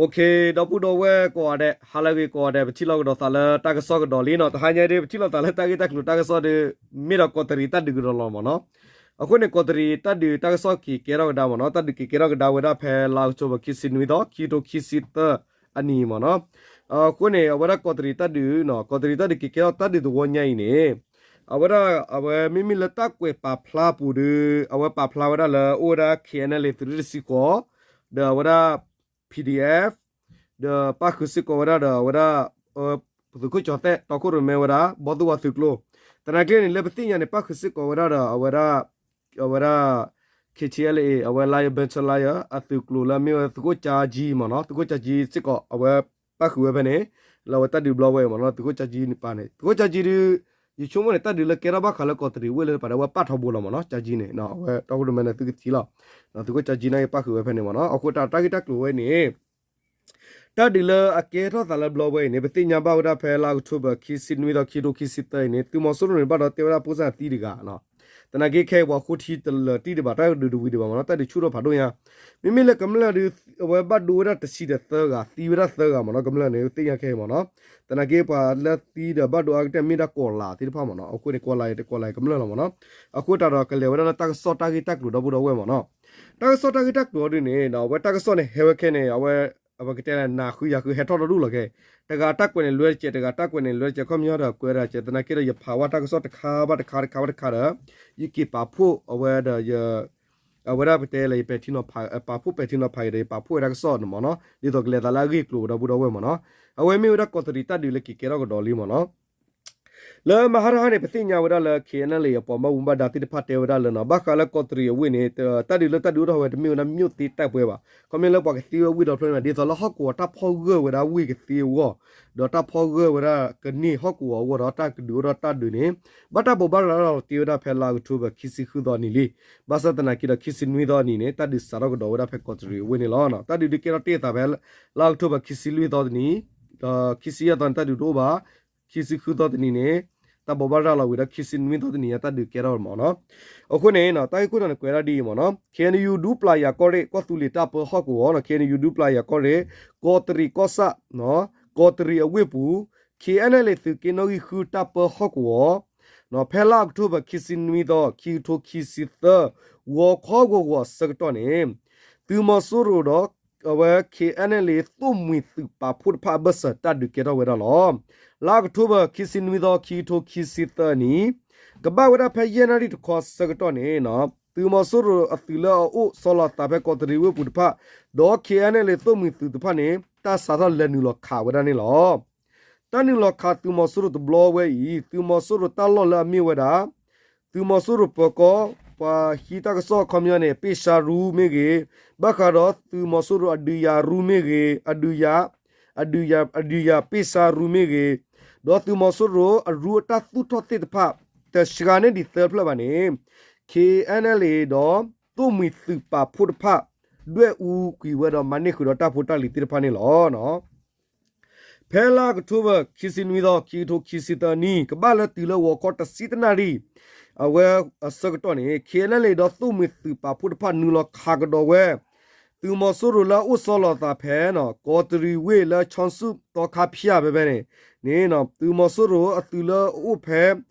Okay, ဒီပုၢ်ဒီဝဲၢ်ကိးဂၤဒဲး ဟါလၢအဂ့ၤကိးဂၤဒဲး ပထံၣ်လိာ်ကဒီးသးလၢတၢ်ကစီၣ်ကဒီးလံနီၤ. တဟါညါဒ် ပထံၣ်လိာ်သးလၢတၢ်ဂ့ၢ်တၢ်ကျိၤတၢ်ကစီၣ်ဒီး မ့ၢ်ဒီးကီးတရံးတၢ်ဒုးကဒီးလီၤမ့ၢ်နီၤ. အဃိန့ၣ် ကီးတရံးတၢ်ဒုးတၢ်ကစီၣ်က့ၤကဲထီၣ်ကဒါမ့ၢ်နီၤ. တၢ်ဒုးက့ၤကဲထီၣ်ကဒါဝဲဒၣ်ဖဲလါအီးကထိဘၢၣ် ခံဆံနွံသီ ခံကထိခံဆံသၢအနံၤမ့ၢ်နီၤ. အဃိန့ၣ် အဝဲဒၣ်ကီးတရံးတၢ်ဒုးနီၤ, ကီးတရံးတၢ်ဒုးက့ၤကဲထီၣ်တၢ်ဒုးသဝီညါအံၤန့ၣ် အဝဲဒၣ် အဝဲမ့မ့ၢ်လၢတၢ်ကွဲးပာ်ဖျါပူၤဒီး အဝဲပာ်ဖျါဝဲဒၣ်လၢအိၣ်ဝဲဒၣ် K N L A သုးရ့ၣ်တဆံဃိး ဒီးအဝဲဒၣ် P D F ဒီးပၣ်ဃုာ်စ့ၢ်ကီးဝဲဒၣ်ဒီးအဝဲဒၣ် သုးခိၣ်ကၠီၤသဲး တီခိၣ်ရိၣ်မဲဝဲဒၣ် ဘီၣ်သိၣ်ဝါသုးကျိၤ, သနာ်က့န့ၣ် လၢပသ့ၣ်ညါန့ၣ် ပၣ်ဃုာ်စ့ၢ်ကီးဝဲဒၣ်ဒီး အဝဲဒၣ် အဝဲဒၣ် K T L A အဝဲ Lion Battalion အသုးကျိၤလၢအမ့ၢ်ဝဲသုးခိၣ်ကၠါကၠံမ့ၢ်နီၤ, သုးခိၣ်ကၠါကၠံစ့ၢ်ကီး အဝဲပၣ်ဃုာ်ဝဲဖဲန့ၣ် လၢအဝဲတၢ်ဒုးဘျီဝဲမ့ၢ်နီၤ, သုးခိၣ်ကၠါကၠံန့ၣ်ပၣ်န့ၣ် သုးခိၣ်ကၠါကၠံဒုး ယဆိကမိၣ်န့ၣ် တၢ်ဒုးလၢကဲထီၣ်ဘၣ်ဃးလၢကီးတရံးဝ့ၢ်လၢပာ်ဒၣ်ဝဲပၣ်ထီဘိလီၤမ့ၢ်နီၤ, ကၠါကၠံန့ၣ် အဝဲတီခိၣ်ရိၣ်မဲန့ၣ် သုကထံၣ်လီၤ, သုးခိၣ်ကၠါကၠံန့ၣ်ပၣ်ဃုာ်ဝဲဖဲန့ၣ်မ့ၢ်နီၤ. အဃိတၢ်တၢ်ဂ့ၢ်တၢ်ကျိၤဝဲန့ၣ် တၢ်ဒုးလၢအကဲထီၣ်သးလၢဘျီဝဲအံၤန့ၣ် ပသ့ၣ်ညါဘၣ်ဝဲဒၣ်ဖဲလါအီးကထိဘၢၣ် ခံဆံနွံသီ ခံကထိခံဆံသၢအံၤန့ၣ် သုးမီၤစိရိၤန့ၣ် ဘၣ်ဒီးတဲဝဲဒၣ်ဖိစၢ်သံတဂၤနီၤ, သနာ်က့ခဲအံၤ ပှၤဃိထံတလၢာ်တံၢ်ဒံးဘၣ် တၢ်ဒုးတဝံၤဒံးဘၣ်မ့ၢ်နီၤ, တၢ်ဒုးဆူၣ်ထီၣ်ဖးဒိၣ်ညါ, မ့မ့ၢ်လၢကမျၢၢ်ဒုး အဝဲဘၣ်ဒိဝဲဒၣ်တဆံဒီးသၢဂၤ သံဝဲဒၣ်သၢဂၤမ့ၢ်နီၤ, ကမျၢၢ်န့ၣ် သ့ၣ်ညါခဲအံၤမ့ၢ်နီၤ, သနာ်က့ပှၤလၢသံဒီးဘၣ်ဒိအါကတၢၢ်မ့ၢ်ဒၣ်ကီၤလၤသ့ၣ်တဖၣ်မ့ၢ်နီၤ, အဃိန့ၣ် ကီၤလၤအံၤတကီၤလၤအံၤကမျၢၢ်လီၤမ့ၢ်နီၤ, အဃိတၢ်ဒီးကလဲၤဝဲဒၣ်လၢတၢ်ကစီၣ်တၢ်ဂ့ၢ်တၢ်ကျိၤဒီပုၢ်ဒီဝဲၢ်မ့ၢ်နီၤ, တၢ်ကစီၣ်တၢ်ဂ့ၢ်တၢ်ကျိၤအီၤဒ်န့ၣ် အဝဲတၢ်ကစီၣ်န့ၣ်ဟဲဝဲခဲန့ၣ် အဝဲ အဝဲကတဲလၢနၤဃုယၤဃုဟဲထီၣ်ဒီဒူၣ်လီၤခဲ, တဂၤတၢ်ကွဲးန့ၣ်လွဲတကဲး တဂၤတၢ်ကွဲးန့ၣ်လွဲတကဲး ခီပညီဒီးကွဲးဒၣ်ကဲး သနာ်က့ဒီး ယဖးဝဲတၢ်ကစီၣ်တခါဘၣ်တခါတခါဘၣ်တခါဒီး ယက့ၤပာ်ဖှိၣ်အဝဲဒီးယ အဝဲဒၣ်ပတဲလၢယပဲာ်ထံနီၤဖး ပာ်ဖှိၣ်ပဲာ်ထံနီၤဖးက့ၤဒီး ယပာ်ဖှိၣ်ဝဲတၢ်ကစီၣ်န့ၣ်မ့ၢ်နီၤ, ဒ်သိးကလဲၤသးလၢအဂ့ၢ်အကျိၤဒီပုၢ်ဒီဝဲၢ်မ့ၢ်နီၤ, အဝဲမ့ၢ်ဝဲဒၣ်ကီးတရံးတၢ်ဒုးလၢက့ၤကဲထီၣ်ကဒီးလံမ့ၢ်နီၤ. လၢမဟါတဟါန့ၣ် ပသ့ၣ်ညါဝဲဒၣ်လၢ K N L A အပှၤဘၣ်မူဘၣ်ဒါသ့ၣ်တဖၣ်တဲဝဲဒၣ်လၢနီၤ ဘၣ်ဃးလၢကီးတရံးအဝ့ၢ်န့ၣ် တၢ်ဒုးလၢတၢ်ဒုးအိၣ်ထီၣ်ဝဲတမ့ၢ်ဝဲဒၣ် မြို့သိမ်းတိုက်ပွဲ ဘၣ်, ခီပညီလၢပှၤကသံဝဲဝ့ၢ်ဒီဖျၢၣ်န့ၣ် ဒ်သိးလၢဟီၣ်ကဝီၤတၢ်ဖီၣ်ဂၢၢ်ဝဲဒၣ်ဝ့ၢ်ကသ့အဂီၢ်, ဒီးတၢ်ဖီၣ်ဂၢၢ်ဝဲဒၣ်ကန့ၢ်ဟီၣ်ကဝီၤအဂီၢ်ဒီးတၢ်ကဒုးအိၣ်ထီၣ်တၢ်ဒုးန့ၣ် ဘၣ်တၢ်ဘိးဘၣ်ရၤလီၤတ့ၢ်ဝဲဒၣ်ဖဲလါအီးကထိဘၢၣ် ခံဆံဃုသီနံၤလံ, ဘၣ်ဆၣ်သနာ်က့ဒီး ခံဆံနွံသီနံၤန့ၣ် တၢ်ဒုးစးထီၣ်ကဒီးဝဲဒၣ်ဖဲကီးတရံးအဝ့ၢ်န့ၣ်လီၤ. တၢ်ဒုးဒုးကဲထီၣ်တ့ၢ်အသးဖဲ လါအီးကထိဘၢၣ် ခံဆံလွံၢ်သီတနံၤ, ဒီးခံဆံယဲၢ်သီန့ၣ် တၢ်ဒုးတအိၣ်ဘၣ်, ခံဆံဃုသီတနံၤန့ၣ် တၢ်ဘိးဘၣ်ရၤလီၤဝံၤဒီး ခံဆံနွံသီတနံၤညါ တၢ်ဒုးကဲထီၣ်မ့ၢ်နီၤ. အဃိန့ၣ် တၢ်ဂ့ၢ်ခိၣ်တီန့ၣ် ကွဲးဒၣ်ဒ်အံၤမ့ၢ်နီၤ, K N U ဒူပျၢ်ယၤကီၢ်ရ့ၣ် ကီၢ်သူလ့ၤတၢ်ပၢဟီၣ်ကဝီၤနီၤ, K N U ဒူပျၢ်ယၤကီၢ်ရ့ၣ် ကီးတရံးကီၢ်ဆၣ် ကီးတရံးအဝ့ၢ်ပူၤ K N L A သုးက့နီၣ်ဂံၢ်ဃုတၢ်ပၢဟီၣ်ကဝီၤ ဖဲလါအီးကထိဘၢၣ် ခံဆံနွံသီ ခံကထိခံဆံသၢ ဂီၤခီဂီၤဂီၤဆၢကတီၢ်န့ၣ် သုးမီၤစိရိၤဒီး အဝဲ K N L A သိၣ်မှံၤသုးပာ်ဖှိၣ်တဖၣ်အဘၢၣ်စၢၤတၢ်ဒုးကဲထီၣ်ဝဲဒၣ်လီၤ. လါအီးကထိဘၢၣ် ခံဆံနွံသီ ခံကထိခံဆံသၢနံၣ် ကဘၣ်ဝဲဒၣ်ဖဲယဲၢ်နၣ်ရံၣ်တခီဆၢကတီၢ်န့ၣ် သုးမီၤစိရိၤအသုးလၢအအိၣ်ဆီလီၤအသးဖဲကီးတရံးဝ့ၢ်ပူၤတဖၣ် ဒီး K N L A သိၣ်မှံၤသုးတဖၣ်န့ၣ် တၢ်စးထီၣ်လဲၤနုာ်လီၤခးဝဲဒၣ်န့ၣ်လီၤ. တၢ်နုာ်လီၤခးသုးမီၤစိရိၤတဘျီဝဲအံၤ သုးမီၤစိရိၤတၢ်လီၢ်လၢအမ့ၢ်ဝဲဒၣ် သုးမီၤစိရိၤပၢၤကီၢ် ပှၤဟံးတၢ်ကစီၣ်အခီပညီန့ၣ် ပ့ၢ်ဆါရူမ့ၢ်ဂ့ၤ, ဘၣ်ဃးဒီးသုးမီၤစိရိၤအဒုးယၤရူမ့ၢ်ဂ့ၤ, အဒုးယၤ, အဒုးယၤ, အဒုးယၤပ့ၢ်ဆါရူမ့ၢ်ဂ့ၤ, ဒီးသုးမီၤစိရိၤအရူအတၢ်သူၣ်ထီၣ်သ့ၣ်တဖၣ် တစှၤန့ၢ်ဒံးသၢဖျၢၣ်ဘၣ်န့ၣ် K N L A ဒီးသိၣ်မှံၤသုးပာ်ဖှိၣ်တဖၣ် ဒွဲၣ်အူကွံာ်ဝဲဒီးမၤန့ၢ်ဃုာ်ဒီးတၢ်ဖိတၢ်လံၤသ့ၣ်တဖၣ်န့ၣ်လီၤ. ဖဲလါအီးကထိဘၢၣ် ခံဆံနွံသီ ခံကထိခံဆံသၢနံၣ် ကဘၣ်လၢတုၤလၢဂီၤခီတဆံတနၣ်ရံၣ် အဝဲအဆၢကတီၢ်န့ၣ် K N L A ဒီးသိၣ်မှံၤသုးပာ်ဖှိၣ်တဖၣ်နုာ်လီၤခးကဒီးဝဲ သုးမီၤစိရိၤလၢအအိၣ်ဆီလီၤအသးဖဲ ကီးတရံးဝ့ၢ်လၢ ချောင်းစု သီခါဖၠၣ် ဖဲဖဲန့ၣ်န့ၣ် သုးမီၤစိရိၤအသုးလၢအအိၣ်ဖဲ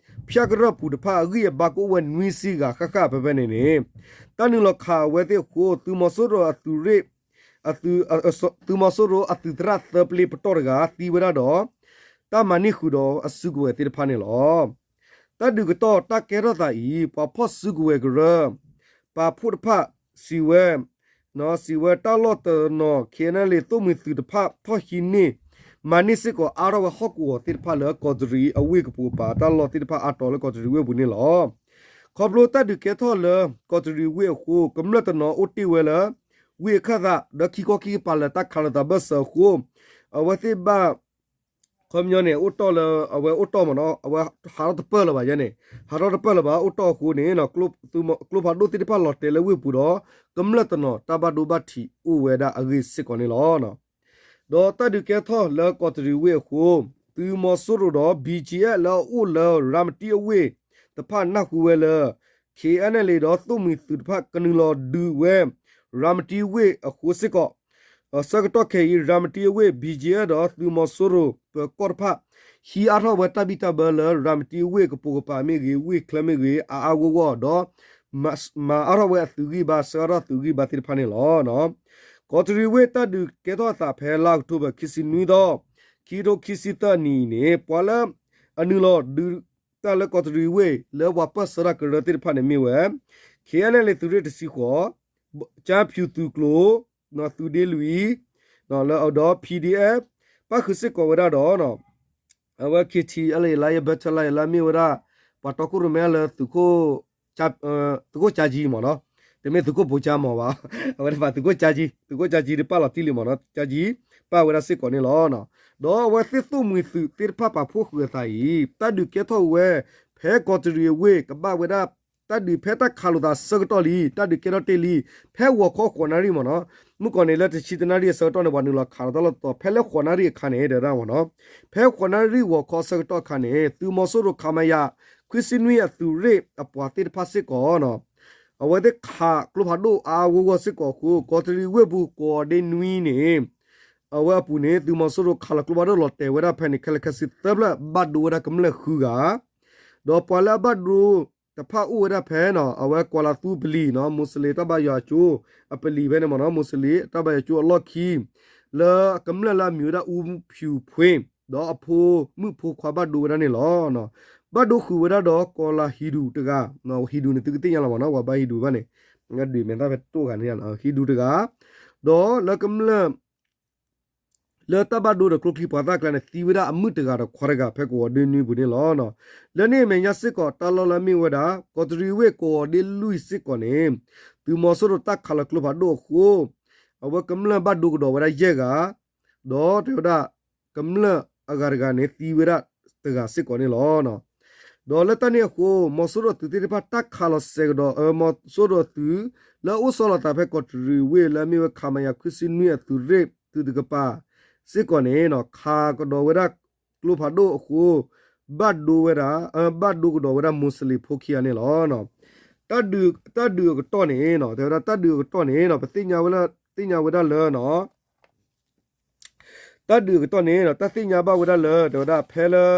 ဖၠၣ်ကရၢၢ်ပူၤတဖၣ်အဂံၢ်အဘါကအိၣ်ဝဲနွံဆံဂၤဃၣ်ဃၣ်ဖဲဖဲန့ၣ်န့ၣ် တၢ်နုာ်လီၤခးအဝဲသ့ၣ်အဃိ သုးမီၤစိရိၤအသုးရ့ၣ် အသုး သုးမီၤစိရိၤအသုးသရၣ်သၢပျ့ပတီၢ်တဂၤသံဝဲဒၣ်ဒီး တၢ်မၤန့ၢ်ဃုာ်ဒီးအစုကဝဲၤသ့ၣ်တဖၣ်န့ၣ်လီၤ. တၢ်ဒုးကတီၢ်တၢ်ကဲထီၣ်သးအံၤ ပှၤဖီၣ်စုကဝဲၤကရၢ ပာ်ဖှိၣ်တဖၣ် စံးဝဲ စံးဝဲတၢ်လီၢ်တနီၤ K N L A သိၣ်မှံၤသုးတဖၣ်ထီၣ်ဟံးန့ၢ် မၤန့ၢ်စ့ၢ်ကီးအါထီၣ်ဝဲဟီၣ်ကဝီၤသ့ၣ်တဖၣ်လၢကီးတရံးအဝ့ၢ်ကပူၤပာ်တၢ်လီၢ်သ့ၣ်တဖၣ်အါတီၤလၢကီးတရံးဝ့ၢ်အပူၤန့ၣ်လီၤ. ခီဖျိတၢ်ဒုးကဲထီၣ်လၢကီးတရံးဝ့ၢ်အဃိ ကမျၢၢ်တနီၤအိၣ်တ့ၢ်ဝဲလၢ ဝ့ၢ်အခၢၣ်သးဒီးခံခီခံကပၤလၢတၢ်ခးလိာ်သးဘၢၣ်စၢၤအဃိ အဝဲသ့ၣ်ဘၣ် ခီပညီန့ၣ် အိၣ်တီၢ်လၢ အဝဲအိၣ်တီၢ်မ့ၢ်နီၤ အဝဲဟးထီၣ်တပၢၢ်လၢၤဘၣ်ယဲန့ၣ် ဟးထီၣ်တပၢၢ်လၢၤဘၣ် အိၣ်တီၢ်အဃိန့ၣ် ကျိဖးဒိၣ်သ့ၣ်တဖၣ်လီၤတဲာ်လၢဝ့ၢ်ပူၤဒီး ကမျၢၢ်တနီၤတၢ်ဘၣ်ဒိဘၣ်ထံးအိၣ်ဝဲဒၣ်အဂ့ၢ်စ့ၢ်ကီးန့ၣ်လီၤ. ဒီးတၢ်ဒုးကဲထီၣ်လၢကီးတရံးဝ့ၢ်အဃိ သုးမီၤစိရိၤဒီး B G F လၢအအိၣ်လၢရၤမတံအဝ့ၢ်တဖၣ်နၢ်ဟူဝဲလၢ K N L A ဒီးသိၣ်မှံၤသုးတဖၣ်ကနုာ်လီၤဒုးဝဲ ရၤမတံဝ့ၢ်အဃိစ့ၢ်ကီး ဆၢကတီၢ်ခဲအံၤ ရၤမတံအဝ့ၢ် ဘံၣ်ကၠံအၢ ဒီးသုးမီၤစိရိၤပၢၤကီၢ်တဖၣ် ဟံးအါထီၣ်ဝဲတၢ်ဘံၣ်တၢ်ဘၢလၢ ရၤမတံအဝ့ၢ်ကပိာ်ကပၤမ့ၢ်ဂ့ၤ ဝ့ၢ်ချၢမ့ၢ်ဂ့ၤ အါအါဂီၢ်ဂီၢ်ဒီး မၤအါထီၣ်ဝဲအသုးဂံၢ်ဘါ ဆှၢအါထီၣ်သုးဂံၢ်ဘါသ့ၣ်တဖၣ်န့ၣ်လီၤ. ကီးတရံးဝ့ၢ်တၢ်ဒုးကဲထီၣ်အသးဖဲလါအီးကထိဘၢၣ် ခံဆံနွံသီ ခံကထိခံဆံသၢနံၣ်န့ၣ် ပှၤလၢအနုာ်လီၤဒုးတၢ်လၢကီးတရံးဝ့ၢ် လၢပှၤပၢၢ်ဆၢတၢ်ကရၢသ့ၣ်တဖၣ်န့ၣ်မ့ၢ်ဝဲ ခ့ၣ်အဲၣ်လ့ၣ် သုးရ့ၣ်တဆံဃိး, ကၠါဖၠူၣ်သုးကျိၤ သုးဒ့လွံၢ် ဒီး PDF ပၣ်ဃုာ်စ့ၢ်ကီးဝဲဒၣ်ဒီး အဝဲ ခ့ၣ်ထံၣ်အလၢယလါ ယဘၢၣ်ထၢလါယလါမ့ၢ်ဝဲဒၣ် ပှၤတီခိၣ်ရိၣ်မဲလၢ သုးခိၣ်ကၠါကၠံမ့ၢ်နီၤ, တမ့ၢ်သုးခိၣ်ဘိကၠါမ့ၢ်ဘၣ်, အဝဲတဖၣ်သုးခိၣ်ကၠါကၠံ, သုးခိၣ်ကၠါကၠံဒုးပၣ်လီၤတံၢ်လံမ့ၢ်နီၤ, ကၠါကၠံ ပၣ်ဝဲဒၣ်စ့ၢ်ကီးန့ၣ်လီၤ. ဒီးအဝဲသ့ၣ်သိၣ်မှံၤသုးသ့ၣ်တဖၣ်ပာ်ဖှိၣ်ဃုာ်အသးအံၤ တၢ်ဒုးကဲထီၣ်ဝဲ ဖဲကီးတရံးအဝ့ၢ်ကဘၣ်ဝဲဒၣ် တၢ်ဒုးဖဲတၢ်ခးလိာ်သးဆၢကတီၢ်လံ, တၢ်ဒုးကဲထီၣ်တ့ၢ်လံ, ဖဲဂီၤခီဃိးနၣ်ရံၣ်မ့ၢ်နီၤ, မုၢ်ကီၢ်န့ၣ် လၢတဆံတနၣ်ရံၣ်အဆၢကတီၢ်န့ၣ် ပှၤနုာ်လီၤခးလီၤတၢ်လီၢ်တတီၤ ဖဲလၢဃိးနၣ်ရံၣ်အခါန့ၣ် တဲဝဲဒၣ်မ့ၢ်နီၤ, ဖဲဃိးနၣ်ရံၣ်ဂီၤခီအဆၢကတီၢ်အခါန့ၣ် သုးမီၤစိရိၤ ခမရ ခွံဆံနွံအသုးရ့ၣ်အပှၤသ့ၣ်တဖၣ်စ့ၢ်ကီးနီၤ, အဝဲသ့ၣ်ခးကျိဖးဒိၣ်အါအါဂီၢ်ဂီၢ်စ့ၢ်ကီးအဃိ ကီးတရံးဝ့ၢ်ပူၤ ကိးဒ့နွံန့ၣ် အဝဲအပူၤန့ၣ် သုးမီၤစိရိၤခးလီၤကျိဖးဒိၣ်လီၤတဲာ်ဝဲဒၣ်ဖဲန့ၣ် ခဲလၢာ်ခဲဆ့သၢဖျၢၣ် ဘၣ်ဒိဝဲဒၣ်ကမျၢၢ်ဃုဂၤ, ဒီးပှၤလၢအဘၣ်ဒိတဖၣ်အိၣ်ဝဲဒၣ်ဖဲနီၤ အဝဲကွာ်လၤသူပလံၤနီၤ မိၤစလ့ၣ်တၢ်ဘါယွၤကၠိအပလံၤဖဲန့ၣ်မ့ၢ်နီၤ, မိၤစလ့ၣ်တၢ်ဘါယွၤကၠိအလီၢ်ခံ လၢကမျၢၢ်လၢအမံၤဝဲဒၣ်အူဖၠူၣ်ဖှ့ ဒီးအဖိမုၣ်ဖိခွါဘၣ်ဒိဝဲဒၣ်န့ၣ်လီၤ. ဘၣ်ဒိဃုာ်ဝဲဒၣ်ဒီးကီးလၤဟံၣ်ဒူၣ်တဂၤ, ဟံၣ်ဒူၣ်န့ၣ်သုကသ့ၣ်ညါလီၤမ့ၢ်နီၤ, ပှၤဘါဟံၣ်ဒူၣ်ဘၣ်န့ၣ် ဒုးမဲာ်သၣ်ဖဲတိၢ်ဂၤန့ၣ် ဟံၣ်ဒူၣ်တဂၤ, ဒီးလၢကမျၢၢ် လၢတၢ်ဘၣ်ဒိဒီးကျိချံပှၤသၣ်ကျါန့ၣ် သံဝဲဒၣ်အမုၣ်တဂၤဒီးခွါတဂၤဖဲကဝီၤဒ့နွံပူၤန့ၣ်လီၤ. လၢန့ၣ်အမဲာ်ညါစ့ၢ်ကီး တၢ်လီၢ်လၢအမ့ၢ်ဝဲဒၣ် ကီးတရံးဝ့ၢ်ကဝီၤဒ့လွံၢ်စ့ၢ်ကီးန့ၣ် သုးမီၤစိရိၤတၢ်ခးလီၤကျိဖးဒိၣ်အဃိ အဝဲကမျၢၢ်ဘၣ်ဒိကဒီးဝဲဒၣ်ယဲၢ်ဂၤ, ဒီးတဲဝဲဒၣ် ကမျၢၢ်အဂၤတဂၤန့ၣ် သံဝဲဒၣ်တဂၤစ့ၢ်ကီးန့ၣ်လီၤ. ဒီးလၢတၢ်န့ၣ်အဃိ မီၤစိရိၤသုးသ့ၣ်တဖၣ်တၢ်ခးလီၤစဲၤကဒီး မီၤစိရိၤသုး လၢအအိၣ်ဆီလီၤသးဖဲကီးတရံးဝ့ၢ်လၢအမ့ၢ်ဝဲ ခမရ ခွံဆံနွံအသုးရ့ၣ်သုးတကပၤ စ့ၢ်ကီးန့ၣ် ခးကဒီးဝဲဒၣ်ကျိဖးဒိၣ်အဃိ ဘၣ်ဒိဝဲဒၣ် ဘၣ်ဒိကဒီးဝဲဒၣ်မိၤစလ့ၣ်ဖိခံဂၤန့ၣ်လီၤ. တၢ်ဒုးအကတီၢ်န့ၣ် တဲဝဲဒၣ်တၢ်ဒုးအကတီၢ်န့ၣ် ပသ့ၣ်ညါဝဲဒၣ်လၢ တၢ်ဒုးအကတီၢ်န့ၣ် တၢ်သ့ၣ်ညါဘၣ်ဝဲဒၣ်လၢ တဲဝဲဒၣ်ဖဲလၢ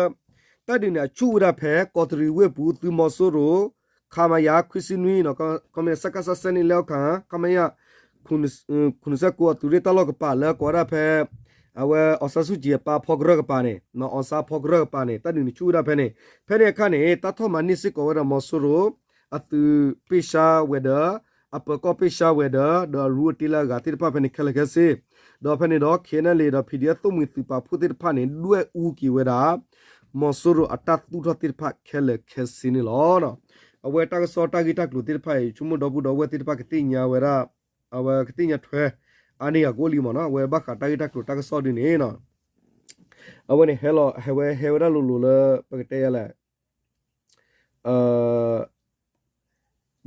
တၢ်ဒုးန့ၣ် အဆူၣ်ဝဲဒၣ်ဖဲ ကီးတရံးဝ့ၢ်ပူၤ သုးမီၤစိရိၤ ခမရ ခွံဆံနွံ ခမရ စကစ စဲနံးလဲအီခ ခမရ ခုနစ်ဆယ့်ကိုး အသုးရ့ၣ်တၢ်လီၢ်ကပၤလၢကိးဝဲဒၣ်ဖဲ အဝဲ အောင်ဆန်းစုကြည် အပၢ်ဖီကရၢၢ်ကပၤန့ၣ် အောင်ဆန်းဖီကရၢၢ်ကပၤန့ၣ် တၢ်ဒုးန့ၣ်ဆူၣ်ဝဲဒၣ်ဖဲန့ၣ် ဖဲန့ၣ်အခါန့ၣ် တၢ်ထီၣ်မၤန့ၢ်စ့ၢ်ကီးဝဲဒၣ်မီၤစိရိၤ အသုးပ့ၢ်ဆှါဝဲၤဒၢး အပၢၤကီၢ်ပ့ၢ်ဆှါဝဲၤဒၢး ဒီးအရူအတ့လၢအဂၤသ့ၣ်တဖၣ်ဖဲန့ၣ်ခဲလၢာ်ခဲဆ့, ဒီးဖဲန့ၣ်ဒီး ခ့ၣ်အဲၣ်အၣ်လ့ၣ် ဒီး ပီၣ်ဒီအ့ၣ် သိၣ်မှံၤသုးပာ်ဖှိၣ်သ့ၣ်တဖၣ်န့ၣ် ဒွဲၣ်အူက့ၤဝဲဒၣ် မီၤစိရိၤအတၢ်သူၣ်ထီၣ်သ့ၣ်တဖၣ်ခဲလၢာ်ခဲဆ့န့ၣ်လီၤ. အဝဲတၢ်ကစီၣ်တၢ်ဂ့ၢ်တၢ်ကျိၤသ့ၣ်တဖၣ်အံၤ ဆိကမိၣ်ဒီပုၢ်ဒီဝဲၢ်သ့ၣ်တဖၣ်ကသ့ၣ်ညါဝဲဒၣ် အဝဲကသ့ၣ်ညါထွဲ အါန့ၢ်ဂၤကိးလံမ့ၢ်နီၤ, အဝဲဘၣ်ဃးတၢ်ဂ့ၢ်တၢ်ကျိၤတၢ်ကစီၣ်ဒ်န့ၣ်နီၤ, အဝဲန့ၣ်ဟဲလီၤ ဟဲဝဲဟဲဝဲဒၣ်လိၤလိၤလၢ ပကတဲယၤလဲၣ်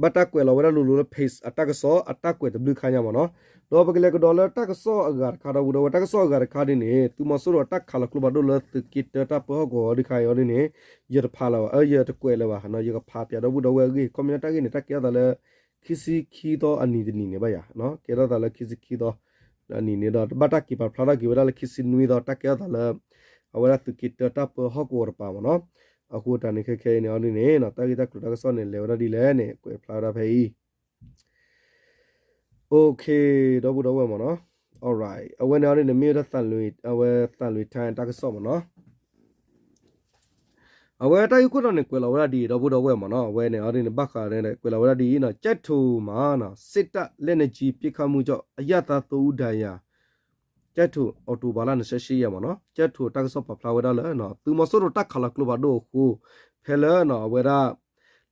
ဘၣ်တၢ်ကွဲးလီၤဝဲဒၣ်လိၤလိၤလၢ page အတၢ်ကစီၣ်အတၢ်ကွဲးတဘျုးခါညါမ့ၢ်နီၤ, ဒီးပကလဲၤကဒီးလၢတၢ်ကစီၣ်အဂၤတခါ ဒီပုၢ်ဒီဝဲၢ် တၢ်ကစီၣ်အဂၤတခါဒ်န့ၣ် သုးမီၤစိရိၤအတၢ်ခးလီၤကျိဖးဒိၣ်လၢသုးက့တၢတၢ်ပၢဟီၣ်ကဝီၤဒ်ခါအံၤဒ်န့ၣ် ယတဖးလၢၤဘၣ် ယတကွဲးလၢၤဘၣ် ယကဖးပၠးဒီပုၢ်ဒီဝဲၢ်အဂ့ၢ် ခီပညီတၢ်ဂ့ၢ်န့ၣ် တၢ်ကဲထီၣ်သးလၢ ခံဆံခံသီအနံၤတနံၤန့ၣ်ဘၣ်ယၤ, ကဲထီၣ်သးလၢခံဆံခံသီ အနံၤန့ၣ်ဒီး ဘၣ်တၢ်က့ၤပာ်ဖျါထီၣ်က့ၤဝဲဒၣ်လၢခံဆံနွံသီ တၢ်ကဲထီၣ်သးလၢအဝဲဒၣ်သုးက့တၢတၢ်ပၢဟီၣ်ကဝီၤတပၤမ့ၢ်နီၤ, အဃိတၢ်န့ၣ်ခဲခဲအံၤန့ၣ်အီၤဒ်န့ၣ် တၢ်ဂ့ၢ်တၢ်ကျိၤတၢ်ကစီၣ်န့ၣ် လဲၤဝဲဒၣ်ဒ်လဲၣ်န့ၣ် ကွဲးဖျါဝဲဒၣ်ဖဲအံၤ OK ဒီပုၢ်ဒီဝဲၢ်မ့ၢ်နီၤ, alright အဝဲန့ၣ်အီၤဒ်န့ၣ် မ့ၢ်ဝဲဒၣ် သံလွင်တိုင်း တၢ်ကစီၣ်မ့ၢ်နီၤ, အဝဲတၢ်ဂ့ၢ်ခိၣ်တီန့ၣ် ကွဲးလီၤဝဲဒၣ်ဒ်အံၤ ဒီပုၢ်ဒီဝဲၢ်မ့ၢ်နီၤ, အဝဲန့ၣ်အီၤဒ်န့ၣ် ဘၣ်ဃးန့ၣ် ကွဲးလီၤဝဲဒၣ်ဒ်အံၤနီၤ, ကၠဲၣ်ထိၣ်မ့ၢ်နီၤ စစ်တပ်လက်နက်ကြီးပစ်ခတ်မှုကြောင့် အရပ်သားသုံးဦးဒဏ်ရာ ကၠဲၣ်ထိၣ် အောက်တိုဘာလ နှစ်ဆယ့်ရှစ်ရက်မ့ၢ်နီၤ, ကၠဲၣ်ထိၣ်တၢ်ကစီၣ်ပာ်ဖျါဝဲဒၣ်လၢ သုးမီၤစိရိၤတၢ်ခးလီၤကျိဖးဒိၣ်အဃိ ဖဲလၢအဝဲဒၣ်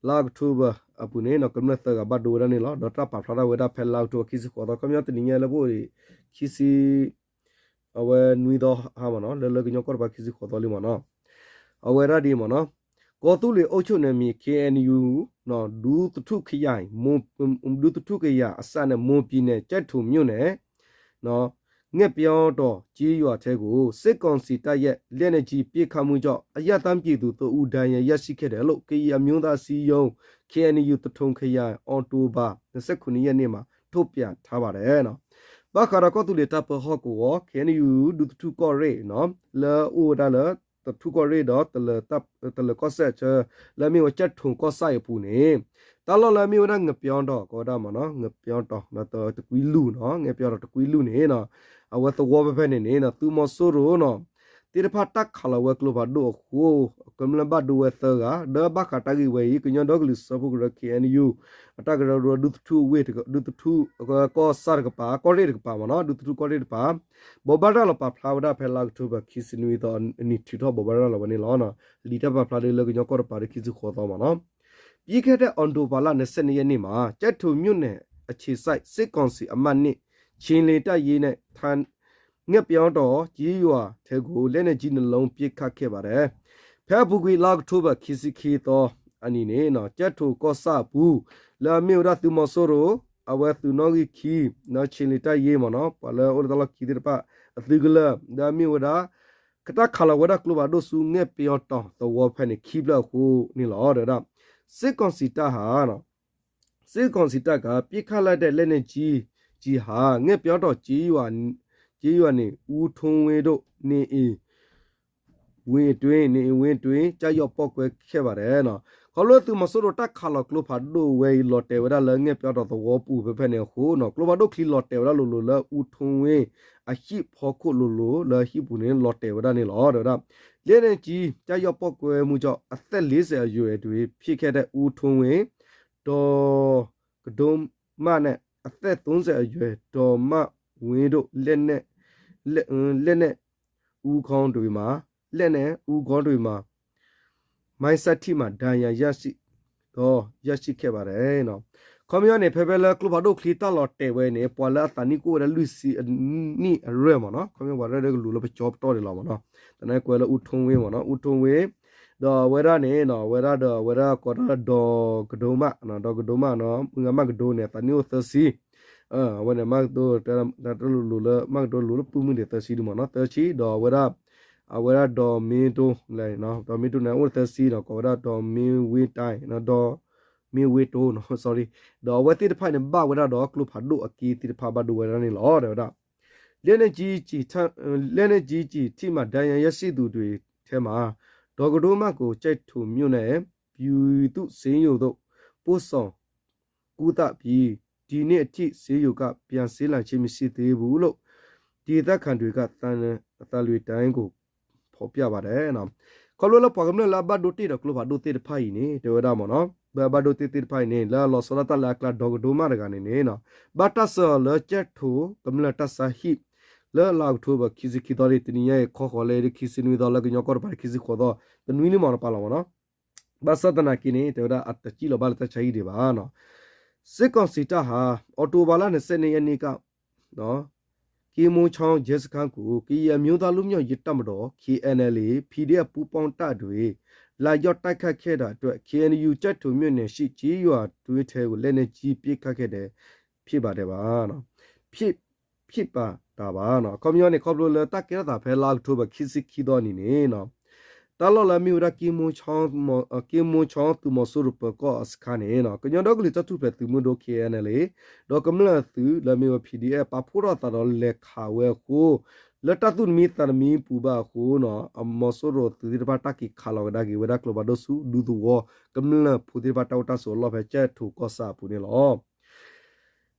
လါအီးကထိဘၢၣ်အပူၤန့ၣ် ကမျၢၢ်သၢဂၤဘၣ်ဒိဝဲဒၣ်န့ၣ်လီၤ. ဒီးတၢ်ပာ်ဖျါထီၣ်ဝဲဒၣ်ဖဲလါအီးကထိဘၢၣ်ခံဆံဃိးသီ ခီပညီတနံၤညါလၢပအိၣ်ဒံး ခံဆံ အဝဲနွံသီဟါမ့ၢ်နီၤ, လၢလၢကညီကီၢ်တပၤခံဆံဃိးသီလံမ့ၢ်နီၤ, အဝဲဒၣ်ဒ်အံၤမ့ၢ်နီၤ, ကော့သောင်း အုပ်ချုပ်နယ်မြေ KNU ဒူသထူခရိုင် ဒူသထူခရိုင်အစပ်နဲ့ မွန်ပြည်နယ် ကျိုက်ထိုမြို့နယ် ငှက်ပျောတောင်ကျေးရွာထဲကို စစ်ကောင်စီတပ်ရဲ့ လက်နက်ကြီးပစ်ခတ်မှုကြောင့် အရပ်သားပြည်သူ သုံးဦး ဒဏ်ရာရရှိခဲ့တယ်လို့ ကရင်အမျိုးသားအစည်းအရုံး KNU သထုံခရိုင် အောက်တိုဘာ နှစ်ဆယ့်ခုနစ်ရက်နေ့မှာ ထုတ်ပြန်ထားပါတယ်နော်. ဘၣ်ဃးဒီးကီၢ်သူလ့ၤတၢ်ပၢဟီၣ်ကဝီၤ ခ့ၣ်အဲၣ်ယူၣ် ဒူသထူၣ်ကီၢ်ရ့ၣ် လၢအအိၣ်ဝဲဒၣ်လၢ သထူၣ်ကီၢ်ရ့ၣ်ဒီး တလၢၤကီၢ်စဲၣ်အဆၢ လၢအမ့ၢ်ဝဲကၠဲၣ်ထိၣ်ကီၢ်ဆၣ်အံၤအပူၤန့ၣ် တၢ်လီၢ်လၢအမ့ၢ်ဝဲဒၣ် ငပျီတီၤ ကိးဝဲဒၣ်မ့ၢ်နီၤ ငပျီတီၤ တကွံလူၢ်နီၤ ငပျီတီၤတကွံလူၢ်န့ၣ် အဝဲသဝီဖဲဖဲန့ၣ်န့ၣ် သုးမီၤစိရိၤနီၤ သ့ၣ်တဖၣ်တၢ်ခးလီၤဝဲကျိဖးဒိၣ်အဃိ ကမျၢၢ်ဘၣ်ဒိဝဲသၢဂၤ ဒီးဘၣ်ဃးတၢ်ဂ့ၢ်ဝဲအံၤ ကညီဒီကလုာ်စၢဖှိၣ်ကရၢ ခ့ၣ်အဲၣ်ယူၣ် အတၢ်ကရၢကရိဒူသထူၣ်ဝ့ၢ် ဒူသထူၣ်ကီၢ်ဆၣ်တကပၤ ကီၢ်ရ့ၣ်တကပၤမ့ၢ်နီၤ ဒူသထူၣ်ကီၢ်ရ့ၣ်တကပၤ ဘိးဘၣ်ရၤလီၤပာ်ဖျါဝဲဒၣ်ဖဲလါအီးကထိဘၢၣ် ခံဆံနွံသီအနံၤ ထုးထီၣ်ဘိးဘၣ်ရၤလီၤဝဲန့ၣ်လီၤ. လံာ်တၢ်ပာ်ဖျါဒ်လၢကညီကီၢ်တပၤဒီး ခံဆံဃိးသီမ့ၢ်နီၤ ပြီးခဲ့တဲ့ အောက်တိုဘာလ နှစ်ဆယ့်နှစ်ရက်နေ့မှာ ကျိုက်ထိုမြို့နယ် အခြေစိုက် စစ်ကောင်စီအမှတ်နှစ် ခြေလျင်တပ်ရင်းနဲ့ ငှက်ပျောင်းတောင် ကျေးရွာထဲကို လက်နက်ကြီး နှစ်လုံး ပစ်ခတ်ခဲ့ပါတယ်. ဖဲအပူၤကွံာ်လါအီးကထိဘၢၣ် ခံဆံခံသီအနံၤန့ၣ် ကၠဲၣ်ထိၣ်ကီၢ်ဆၣ်အပူၤ လၢအမ့ၢ်ဝဲဒၣ်သုးမီၤစိရိၤ အဝဲသုးနီၣ်ဂံၢ်ခံ ခြေလျင်တပ်ရင်းမ့ၢ်နီၤ ပှၤလၢအအိၣ်လၢတၢ်လီၢ်ခံသ့ၣ်တဖၣ် အသုးကလၢၤ လၢအမ့ၢ်ဝဲဒၣ် ကတၢ်ခးလီၤဝဲဒၣ်ကျိဖးဒိၣ်ဆူ ငှက်ပျောင်းတောင် သဝီဖဲန့ၣ် ခံဖျၢၣ်အဃိန့ၣ်လီၤ. တဲဝဲဒၣ် စစ်ကောင်စီတပ်ဟာ စစ်ကောင်စီတပ်က ပစ်ခတ်လိုက်တဲ့ လက်နက်ကြီးကျည်ဟာ ငှက်ပျောင်းတောင် ကျေးရွာ ကျေးရွာနေ ဦးထွန်းဝင်းတို့ နေအိမ် ဝင်းအတွင်း နေအိမ်ဝင်းအတွင်း ကျရောက်ပေါက်ကွဲခဲ့ပါတယ် ခီဖျိသုးမီၤစိရိၤတၢ်ခးလီၤကျိဖးဒိၣ်ဝဲအံၤ လီၤတဲာ်ဝဲဒၣ်လၢ ငှက်ပျောင်းတောင် သဝီပူၤဖဲဖဲန့ၣ်အဃိနီၤ ကျိဖးဒိၣ်ချံလီၤတဲာ်ဝဲဒၣ်လိၤလိၤလၢ ဦးထွန်းဝင်း အဟံၣ်ဖီခိၣ်လိၤလိၤ လၢအဟံၣ်ပူၤန့ၣ် လီၤတဲာ်ဝဲဒၣ်န့ၣ်လီၤ. တဲဝဲဒၣ် လက်နက်ကြီး ကျရောက်ပေါက်ကွဲမှုကြောင့် အသက် လေးဆယ်အရွယ်တွင် ဖြစ်ခဲ့တဲ့ ဦးထွန်းဝင်း ဒေါ်ကဒိမနဲ့ အသက် သုံးဆယ်အရွယ် ဒေါ်မဝင်းတို့ လက်နဲ့ လက် လက်နဲ့ ဦးခေါင်းတွေမှာ လက်နဲ့ ဦးခေါင်းတွေမှာ မိုင်းစထိမှန် ဒဏ်ရာရရှိ တော့ ရရှိခဲ့ပါတယ် ခီပညီန့ၣ် ဖဲဖဲလၢကျိဖးဒိၣ်ချံတၢ်လီၤတဲာ်ဝဲန့ၣ် ပှၤလၢအသးနံၣ်ကအိၣ်ဝဲဒၣ်လွံၢ်ဆံအနံၣ်အရွဲၣ်မ့ၢ်နီၤ ခီပညီပှၤရဲၣ်ဒၣ်ကလူၤလၢပကၠီပတီၢ်န့ၣ်လီၤမ့ၢ်နီၤ သနာ်က့ကွဲးလၢ ဦးထွန်းဝင်း မ့ၢ်နီၤ ဦးထွန်းဝင်း ဒီးအဝဲဒၣ်န့ၣ် အဝဲဒၣ်ဒီးအဝဲဒၣ်ကိးဒၣ် ဒေါ်ကဒိမ ဒေါ်ကဒိမနီၤ မုၢ်ဂၤမၢ်ကဒိန့ၣ် အသးနံၣ်အိၣ်သၢဆံ အဝဲန့ၣ် မၢ်ကဒိ တၢ်တလိၤလိၤလၢ မၢ်ကဒိလိၤလၢပုၢ်မုၣ်န့ၣ် သၢဆံဒုမ့ၢ်နီၤ သၢဆံ ဒီးအဝဲဒၣ် အဝဲဒၣ်ဒီးမ့တိ ဒီးမ့တိန့ၣ် အိၣ်သၢဆံဒီး ကိးဝဲဒၣ်ဒီးမ့ဝ့တၢ် ဒီးမ့ဝ့တိ sorry ဒီးအဝဲသ့ၣ်တဖၣ်န့ၣ် ဘၣ်ဝဲဒၣ်ဒီးကျိဖးဒိၣ်အက့သ့ၣ်တဖၣ်ဘၣ်ဒိဝဲဒၣ်န့ၣ်လီၤ တဲဝဲဒၣ် လက်နက်ကြီးကျည်ထိမှန် ဒဏ်ရာရရှိသူတွေထဲမှာ ဒေါ်ကဒိမကို ကျိုက်ထိုမြို့နယ် ပြည်သူ့ဆေးရုံသို့ ပို့ဆောင် ကုသပြီး ဒီနေ့အထိ ဆေးရုံက ပြန်ဆင်းလာခြင်း မရှိသေးဘူးလို့ ဒေသခံတွေက သံလွင်တိုင်းကို ဖော်ပြပါတယ် ခီဖျိလၢပှၤကမျၢၢ်လၢအဘၣ်ဒိတ့ၢ်ဒီးကျိဖးဒိၣ်သ့ၣ်တဖၣ်အံၤန့ၣ် တဲဝဲဒၣ်မ့ၢ်နီၤ လၢအဘၣ်ဒိတ့ၢ်သ့ၣ်တဖၣ်အံၤန့ၣ် လၢအလီၤဆီဒၣ်တၢ်လၢအကျါ ဒီကဒိမးတဂၤန့ၣ်န့ၣ် ဘၣ်တၢ်ဆှၢအီၤလၢကၠဲၣ်ထိၣ်ကမျၢၢ်တၢ်ဆါဟံၣ် လၢလါအီးကထိဘၢၣ် ခံဆံခံသီ တနံၤညါအံၤ ခီဃီၤလၢခံဆံနွံသီ လၢကညီကီၢ်တပၤ ခံဆံဃိးသီ တနွံန့ၣ်မ့ၢ်နီၤ ပာ်လီၤမ့ၢ်နီၤ ဘၣ်ဆၣ်သနာ်က့န့ၣ် တဲဝဲဒၣ် အတစံၣ်လီၤဘၣ်လၢတၢ်ဆါဟံၣ်ဒံးဘၣ်နီၤ စစ်ကောင်စီတပ်ဟာ အောက်တိုဘာလ နှစ်ဆယ့်နှစ်ရက်နေ့က ကင်းမွန်ချောင်း ရဲစခန်းကို ကရင်အမျိုးသားလွတ်မြောက်ရေးတပ်မတော် KNLA PDF ပူးပေါင်းတပ်တွေ လာရောက်တိုက်ခိုက်ခဲ့တာအတွက် KNU ကျိုက်ထိုမြို့နယ်ရှိ ကျေးရွာတွင်းထဲကို လက်နက်ကြီး ပစ်ခတ်ခဲ့တယ် ဖြစ်ပါတယ်ပါ ဖြစ် ဖြစ်ပါတာပါ ခီပညီန့ၣ် ခီဖျိလၢတၢ်ကဲထီၣ်သးဖဲလါအီးကထိဘၢၣ် ခံဆံခံသီအနံၤန့ၣ် တၢ်လီၢ်လၢအမ့ၢ်ဝဲဒၣ် ကင်းမွန်ချောင်း သုးမီၤစိရိၤပၢၤကီၢ်အစခန်းန့ၣ် ကညီဒီကလုာ်တၢ်ထူၣ်ဖျဲးသုးမုၢ်ဒိၣ် KNLA ဒီးကမျၢၢ်အသုးလၢအမ့ၢ်ဝဲ PDF ပာ်ဖှိၣ်ထီၣ်အသးဒီးလဲၤခးဝဲအဃိ လၢတၢ်သူၣ်တမံသးတမံပူၤဘၣ်အဃိနီၤ အမီၤစိရိၤသုးသ့ၣ်တဖၣ်တၢ်က့ၤခးလီၤကဒါက့ၤဝဲဒၣ်ကျိဖးဒိၣ်ဆူ ဒူသဝီ ကမျၢၢ်ဖိသ့ၣ်တဖၣ်တၢ်အိၣ်တၢ်ဆိးအလီၢ်ဖဲကၠဲၣ်ထိၣ်ကီၢ်ဆၣ်အပူၤန့ၣ်လီၤ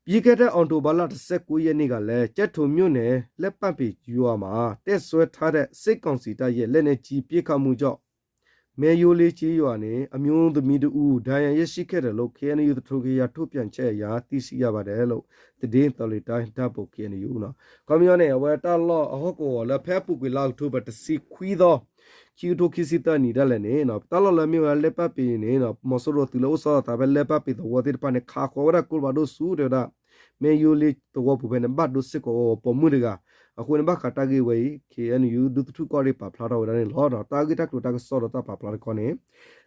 ပြီးခဲ့တဲ့ အောက်တိုဘာလ တစ်ဆယ့်ကိုးရက်နေ့ကလည်း ကျိုက်ထိုမြို့နယ် လက်ပံပေရွာမှာ တပ်စွဲထားတဲ့ စစ်ကောင်စီတပ်ရဲ့ လက်နက်ကြီး ပစ်ခတ်မှုကြောင့် မဲရိုးလေးကျေးရွာနေ အမျိုးသမီးတစ်ဦး ဒဏ်ရာရရှိခဲ့တယ်လို့ KNU သထုံခရိုင်ထုတ်ပြန်ချက်အရ သိရှိရပါတယ်လို့ သတင်း သံလွင်တိုင်း ဓာတ်ပုံ KNU နီၤ ခီပညီန့ၣ် အဝဲတၢ်လီၢ်အဟီၣ်ကဝီၤလၢဖဲအပူၤကွံာ်လါအီးကထိဘၢၣ် တဆံခွံသီ ခံကထိခံဆံသၢနံၣ်ဒၣ်လဲာ်န့ၣ် တၢ်လီၢ်လၢအမ့ၢ်ဝဲဒၣ် လက်ပံပေန့ၣ် မီၤစိရိၤသုးလၢအိၣ်ဆီလီၤအသးဖဲ လက်ပံပေသဝီသ့ၣ်တဖၣ်န့ၣ် ခးဃီၤဝဲဒၣ်ကျိဖးဒိၣ်ဆူ တဲဝဲဒၣ် မဲရိုးလေး သဝီပူၤဖဲန့ၣ် ဘၣ်ဒိစ့ၢ်ကီးပိာ်မုၣ်တဂၤ အဃိန့ၣ် ဘၣ်ဃးတၢ်ဂ့ၢ်ဝဲအံၤ KNU ဒူသထူၣ်ကီၢ်ရ့ၣ်ပာ်ဖျါထီၣ်ဝဲဒၣ်န့ၣ်လီၤ. တၢ်ဂ့ၢ်တၢ်ကျိၤတၢ်ကစီၣ်ဒီးတၢ်ပာ်ဖျါတခီန့ၣ်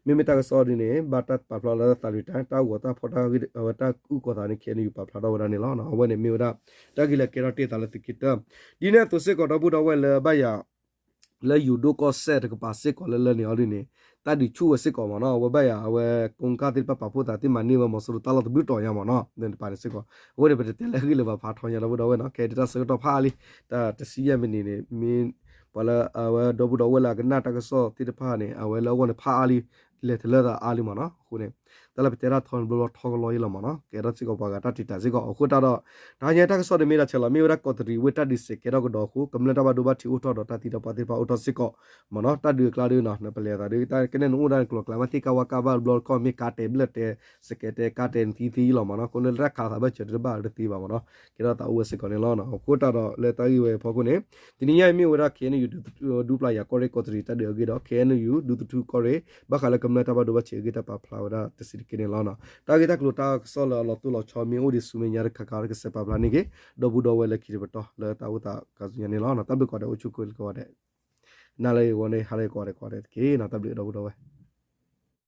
မ့မ့ၢ်တၢ်ကစီၣ်ဒ်န့ၣ် ဘၣ်တၢ်ပာ်ဖျါလၢသံလွင်တိုင်း တၢ်ဂီၤတၢ်ဖီၣ်တၢ်ဂ့ၢ် အဝဲတၢ်အုၣ်ကီၤသးန့ၣ် KNU ပာ်ဖျါထီၣ်ဝဲဒၣ်န့ၣ်လီၤ. အဝဲန့ၣ်မ့ၢ်ဝဲဒၣ် တၢ်ဂ့ၢ်လၢကဲထီၣ်တ့ၢ်သးလၢသုးက့တၢၢ် ဒ်န့ၣ်အသိးစ့ၢ်ကီး ဒီပုၢ်ဒီဝဲၢ်လၢဘၣ်ယၤ လၢယိၤဒိၣ်ကီၢ်စဲၣ်တကပၤစ့ၢ်ကီးလၢလၢန့ၣ်အီၤဒ်န့ၣ် တၢ်ဒုးဆူၣ်ဝဲစ့ၢ်ကီးမ့ၢ်နီၤ. အဝဲဘၣ်ယၤ အဝဲကိးကၢ်သ့ၣ်တဖၣ်ပာ်ဖှိၣ်သးသ့ၣ်မၤန့ၢ်ဝဲမီၤစိရိၤတၢ်လီၢ်တဘျုးတီၤညါမ့ၢ်နီၤ လၢတပၤန့ၣ်စ့ၢ်ကီး. အဃိန့ၣ် ပတတဲလၢအဂ့ၢ်လၢၤဘၣ် ဖးထီညါဒီပုၢ်ဒီဝဲၢ်နီၤ. ခဲအံၤဒၣ်တၢ်ဆၢကတီၢ်ဖးအါလံ တၢ်တဆံယဲၢ်မံးနံးန့ၣ် မ့ၢ်ပှၤလၢအဝဲဒီပုၢ်ဒီဝဲၢ်လၢအကနၣ်တၢ်ကစီၣ်သ့ၣ်တဖၣ်န့ၣ် အဝဲလၢအဂီၢ်န့ၣ်ဖးအါလံ လဲၤတလၢသးအါလံမ့ၢ်နီၤ. အဃိန့ၣ် တၢ်လၢပတဲတၢ်ထီန့ၣ်ဘျီဘျီထီကလီအံၤလီၤမ့ၢ်နီၤ. ကဲထီၣ်စ့ၢ်ကီးပှၤဂၤတၢ်တံာ်တာ်စ့ၢ်ကီး. အဃိတၢ်ဒီး တဟါညါတၢ်ကစီၣ်န့ၣ်မ့ၢ်ဒၣ်ဆဲးလီၤ မ့ၢ်ဝဲဒၣ်ကီးတရံးဝ့ၢ်တၢ်ဒုးစဲးကဲထီၣ်ကဒီးအဃိ ကမျၢၢ်တၢ်ဘၣ်ဒိဘၣ်ထံးအိၣ်ထီၣ်ဒီးတၢ်သံတၢ်ပှၢ်သ့ၣ်တဖၣ်အိၣ်ထီၣ်စ့ၢ်ကီးမ့ၢ်နီၤ. တၢ်ဒုးအကျါဒ်နီၤ နပလဲၤသးဒ် တၢ်ကနဲၣ်နအိၣ်ဒၣ်နကျိၤကျါ မ့ၢ်သ့ၣ်ကါဝါကါဘၣ်တဘျီတခီၣ် မ့ၢ်ကါတဲာ်ဘျၢၣ်တဲာ် စကဲးတဲာ်ကါတဲာ်နသံသံလီၤမ့ၢ်နီၤ. အဃိန့ၣ်လၢတၢ်ခးသးဘၣ်စၢၤတဘၣ်တသ့ဘၣ်မ့ၢ်နီၤ. ကဲထီၣ်သးအိၣ်ဝဲစ့ၢ်ကီးန့ၣ်လီၤ. အဃိတၢ်ဒီးလၢတၢ်ဂ့ၢ်ဝဲအဖီခိၣ်န့ၣ် တနံၤညါအံၤမ့ၢ်ဝဲဒၣ် ခဲအံၤနယူၣ် ဒူပျၢ်ယၤကီၢ်ရ့ၣ်ကီးတရံးတၢ်ဒုးအဂ့ၢ်ဒီး ခဲအံၤနယူၣ် ဒူသထူကီၢ်ရ့ၣ် ဘၣ်ဃးလၢကမျၢၢ်တၢ်ဘၣ်ဒိဘၣ်ထံးအဂ့ၢ်တၢ်ပာ်ဖျါဝဲဒၣ်တဆံးတက့ၢ်န့ၣ်လီၤ. တၢ်ဂ့ၢ်တၢ်ကျိၤတၢ်ကစီၣ်လၢအလီၤတိၢ်လီၤဆီမ့ၢ်အိၣ်ဒံးဆူမဲာ်ညါတခါခါ ကစဲးပာ်ဖျါန့ၢ်က့ၤ ဒီပုၢ်ဒီဝဲၢ်လၢခံတပတီၢ်လၢတၢ်အိၣ်သးကၤစူညါန့ၣ်လီၤ. တၢ်ဘျုးကိးဂၤဒဲး အိၣ်ဆူၣ်ကိးဂၤဒဲး နၤလၢအဂီၢ်န့ၣ် ဟါလၢအဂီၢ်ဒဲးကိးဂၤဒဲးတက့ၢ်နီၤ. တၢ်ဘျုးဒီပုၢ်ဒီဝဲၢ်